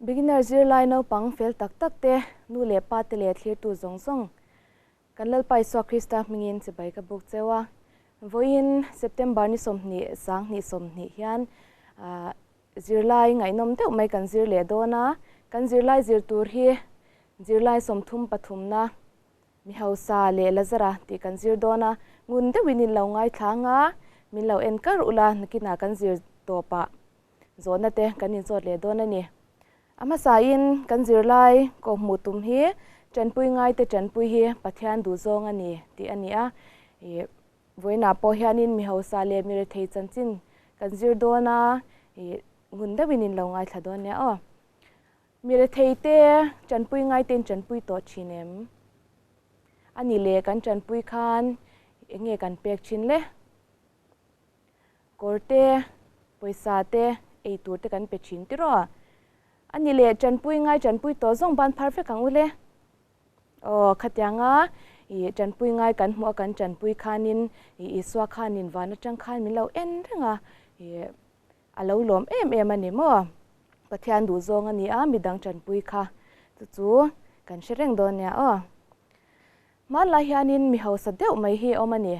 Beginner zirlai naupang fel tak tak te, nu leh pa te leh thlirtu zawng zawng kan Lalpa Isua Krista hmingin chibai ka buk cheu a. Vawiin September ni 20 2020 hian zirlai ngaihnawm deuh mai kan zir leh dawn a. Kan zirlai zir tur hi zirlai 33na Mi hausa leh Lazara tih kan zir dawn a, ngun deuhin in lo ngaithla anga min lo en kar ula nakinah kan zir tawpah zawhna te kan inzawt leh dawn a ni. A hmasain kan zirlai kawhhmuh tum hi tanpui ngaite tanpui hi Pathian duhzawng a ni tih a ni a. Ih vawiinah pawh hianin mi hausa leh mi rethei chanchin kan zir dawn a, ih ngun deuhin in lo ngaithla dawn nia aw. Mi rethei te tanpui ngaite in tanpui tawh thin em? A ni le kan tanpui khan eng nge kan pek thin le? Kawr te, pawisa te, ei tur te kan pe thin tiraw? A ni le tanpui ngai tanpui tawh zawng ban phar vek ang u le. Aw, khatianga i tanpui ngai kan hmuh a kan tanpui khanin i Isua khanin van atang khan min lo en reng a, i A lo lawm em em a ni maw? Pathian duh zawng a ni a, midang tanpui kha chu chu kan hre reng dawn nia aw. Hmanlai hianin mi hausa deuh mai hi a awm a ni.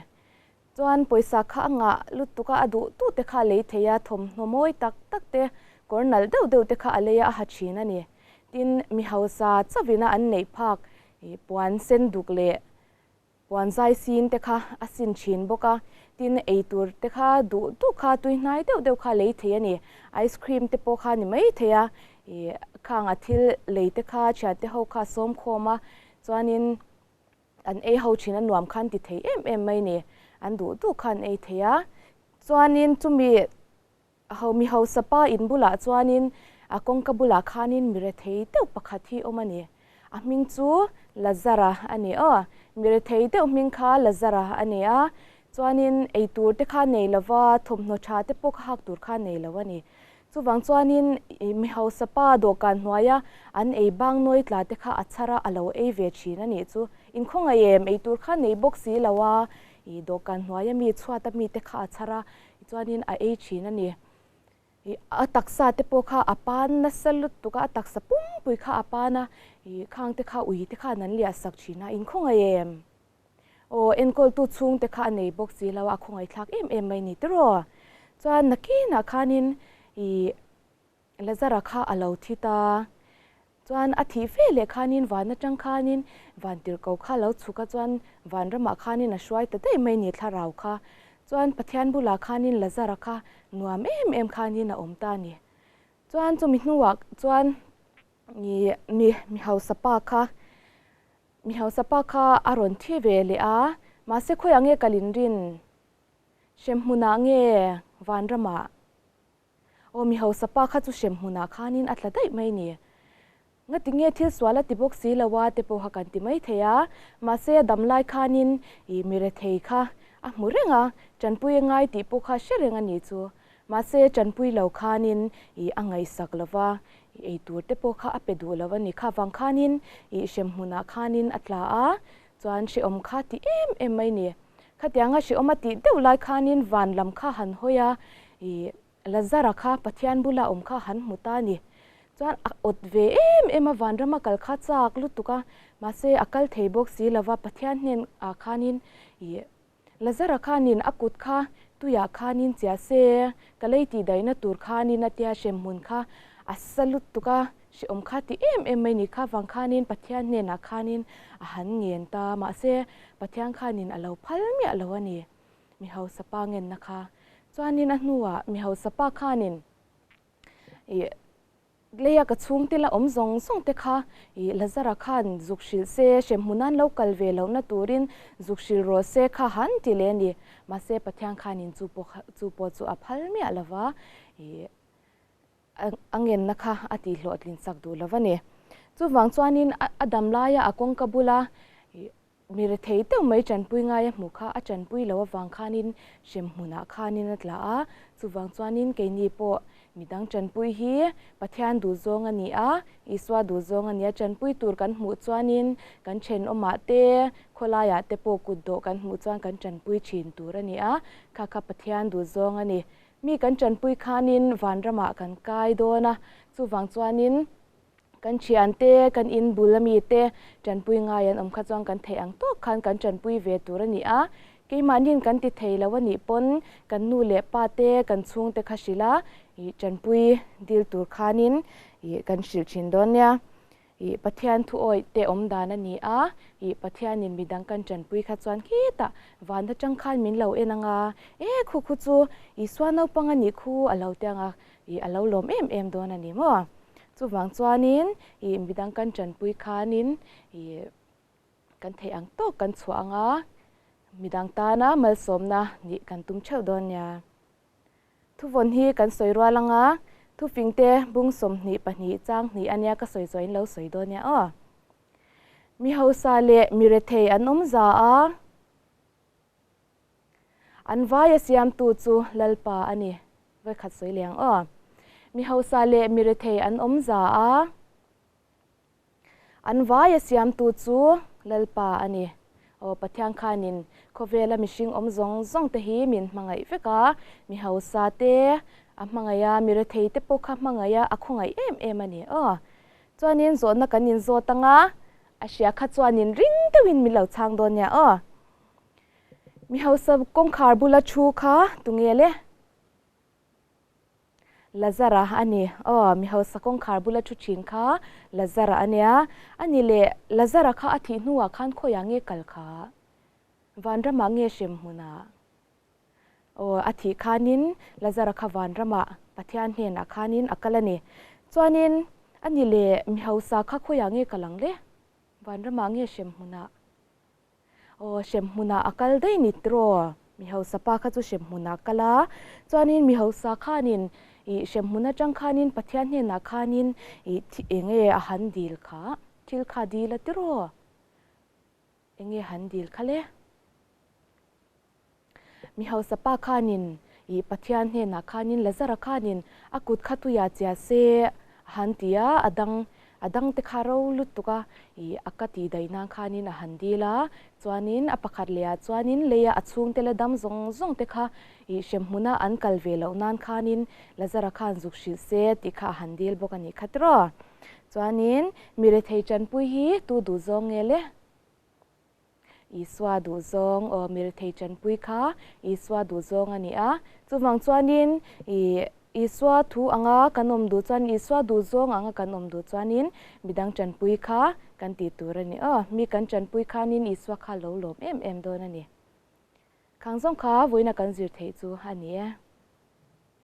Chuan pawisa kha a ngah lutuk a, a duh tu te kha a lei thei a, thawmhnaw mawi tak tak te, kawr nalh deuh deuh te kha a lei a, a ha thin a ni. Tin, mi hausa chauhin a an neih phak puan sen duk leh Puan zai sin te kha a sin thin bawk a, tin ei tur te kha duh duh kha tui hnai deuh deuh kha lei thei a ni. Ice cream te pawh kha ni mai thei a, ih khang a thil lei te kha thian te ho kha sawm khawm a, chuanin an ei ho thin a nuam khan ti thei em em mai ni, an duh duh kha an ei thei a. Chuanin chumi Ho mi hausa pa in bulah chuanin a kawngka bulah khanin mi rethei deuh pakhat hi awm a ni. A hming chu Lazara a ni aw. Mi rethei deuh hming kha Lazara a ni a. Chuanin eitur te kha nei lova thawmhnaw tha te pawh kha hak tur kha nei lo a ni. Chuvang chuanin mi hausa pa dawhkan hnuaia an ei bang nawi tla te kha a chhar a, a lo ei ve thin a nih chu. Inkhawngaih em eitur kha nei bawk si lo a, dawhkan hnuaia mi chhuata mi te kha a chhar a, Chuanin a ei thin a ni. Ih a taksa te pawh kha a pan nasa lutuk a, a taksa pumpui kha a pan a, ih khang te kha ui te khan an liah sak thin a, inkhawngaih em? Aw enkawltu chhung te kha a nei bawk si lo a, a khawngaih thlak em em mai ni tiraw? Chuan nakinah khanin ih Lazara kha a lo thi ta. Chuan a thih fe leh khanin van atang khanin van tirhko kha a lo chhuk a, chuan van ramah khanin a hruai ta daih mai ni thlarau kha. Chuan Pathian bulah khanin Lazara kha nuam em em khanin a awm ta a ni. Chuan chumi hnuah chuan mi mi hausa pa kha mi hausa pa kha a rawn thi ve leh a, mahse khawiah nge kal inrin? Hremhmunah nge vanramah? Aw mi hausa pa kha chu hrem hmunah khanin a tla daih mai ni. Ngati nge thil sual a ti bawk si lo a te pawh kha kan ti mai thei a, mahse a dam lai khanin ih mi rethei kha a hmu reng a, tanpui a ngai tih pawh kha hre reng a ni chu. Mahse tanpui lo khanin ih a ngaihsak lo va, ih ei tur te pawh kha a pe duh lo a ni. Kha vang khanin ih hrem hmunah khanin a tla a, chuan hrehawm kha ti em em mai ni. Khatianga hrehawm a tih deuh lai khanin van lam kha han hawi a, ih Lazara kha Pathian bula awm kha han hmu ta a ni. Chuan a awt ve em em a, vanrama kal kha chak lutuk a, mahse a kal thei bawk si lova Pathian hnen ah khanin ih Lazara khanin a kut kha tuiah khanin chiah se, ka lei tih daihna tur khanin a tia hremhmun kha a sa lutuk a, hrehawm kha ti em em mai ni kha vang khanin Pathian hnenah khanin a han ngen ta, mahse Pathian khanin a lo phal miah lo a ni. Mi hausa pa ngenna kha. Chuanin a hnuah mi hausa pa khanin ih leia ka chhungte la awm zawng zawng te kha ih Lazara khan zuk hrilh se, hremhmun an lo kal ve lohna turin zuk hrilh rawh se kha han ti leh a ni. Mahse Pathian khanin chu pawh kha chu pawh chu a phal miah lova ih a ngenna kha a tihhlawhtlin chak duh lo a ni. Chuvang chuanin a dam laia a kawngka bula mi rethei deuh mai tanpui ngai a hmuh kha a tanpui loh avang khanin hrem hmunah khanin a tla a. Chuvang chuanin keini pawh midang tanpui hi Pathian duhzawng a ni a, Isua duhzawng a ni a. Tanpui tur kan hmuh chuanin kan thenawmah te, khawlaiah te pawh kutdawh kan hmuh chuan kan tanpui thin tur a ni a, kha kha Pathian duhzawng a ni. Mi kan tanpui khanin vanramah kan kai dawn a, chuvang chuanin. Kan thiante, kan in bul ami te tanpui ngai an awm kha chuan kan theih ang tawk khan kan tanpui ve tur a ni a. Keimahniin kan ti thei lo a nih pawn kan nu leh pa te, kan chhungte kha hrilh a, ih tanpui dil tur khanin ih kan hrilh thin dawn nia. Ih Pathian thu awih te awm dan a ni a, ih Pathianin midang kan tanpui kha chuan khitah van atang khan min lo en ang a, e khu khu chu Isua naupang a nih khu a lo ti ang a, ih a lo lawm em em dawn a ni maw? Chuvang chuanin ih midang kan tanpui khanin ih kan theih ang tawk kan chhuah ang a, midang tana malsawmna nih kan tum theuh dawn nia. Thuvawn hi kan sawi rual ang a, thufingte bung 22 chang hnih ania ka sawi zawh in lo sawi dawn nia aw. Mi hausa leh mi rethei an awm za a. An vaia siamtu chu Lalpa a ni. Vawikhat sawi leh ang aw. Mi hausa leh mi rethei an awm za a. An vaia siamtu chu Lalpa a ni. Aw Pathian khanin khawvela mihring awm zawng zawng te hi min hmangaih vek a, mi hausa te a hmangaih a, mi rethei te pawh kha hmangaih a, a khawngaih em em a ni. Aw chuanin zawhna kan inzawt ang a, a hria kha chuanin ring deuhin min lo chhang dawn nia aw. Mi hausa kawngkhar bula thu kha tunge le? Lazara a ni. Aw, mi hausa kawngkhar bula thu thin kha Lazara a nia. A ni le, Lazara kha a thih hnuah khan khawiah nge kal kha? Vanramah nge hremhmunah? Aw, a thih khanin Lazara kha vanramah Pathian hnenah khanin a kal a ni. Chuanin, a ni le, mi hausa kha khawiah nge kal ang le? Vanramah nge hremhmunah? Aw, hremhmunah a kal daih ni tiraw? Mi hausa pa kha chu hremhmunah a kal a, chuanin mi hausa khanin ih hremhmun atang khanin Pathian hnenah khanin ih eng nge a han dil kha, thil kha dil a tiraw? Eng nge han dil kha le? Mi hausa pa khanin ih Pathian hnenah khanin Lazara khanin a kut kha tuiah chia se a han ti a, a dang a dang te kha ro lutuk a ih a ka tih daih nan khanin a han dil a, chuanin a pakhat lehah chuanin leia a chhungte la dam zawng zawng te kha ih hremhmuna an kal ve loh nan khanin Lazara khan zuk hrilh se tih kha a han dil bawk a nih kha tiraw. Chuanin mi rethei tanpui hi tu duh zawng nge le? Isua duhzawng, aw mirethei tanpui kha Isua duhzawng a ni a. Chuvang chuanin ih Isua thu anga kan awm duh chuan, Isua duhzawng anga kan awm duh chuanin midang tanpui kha kan tih tur a ni. Aw, mi kan tanpui khanin Isua kha lo lawm em em dawn a ni. Khang zawng kha vawiina kan zir theih chu a ni e.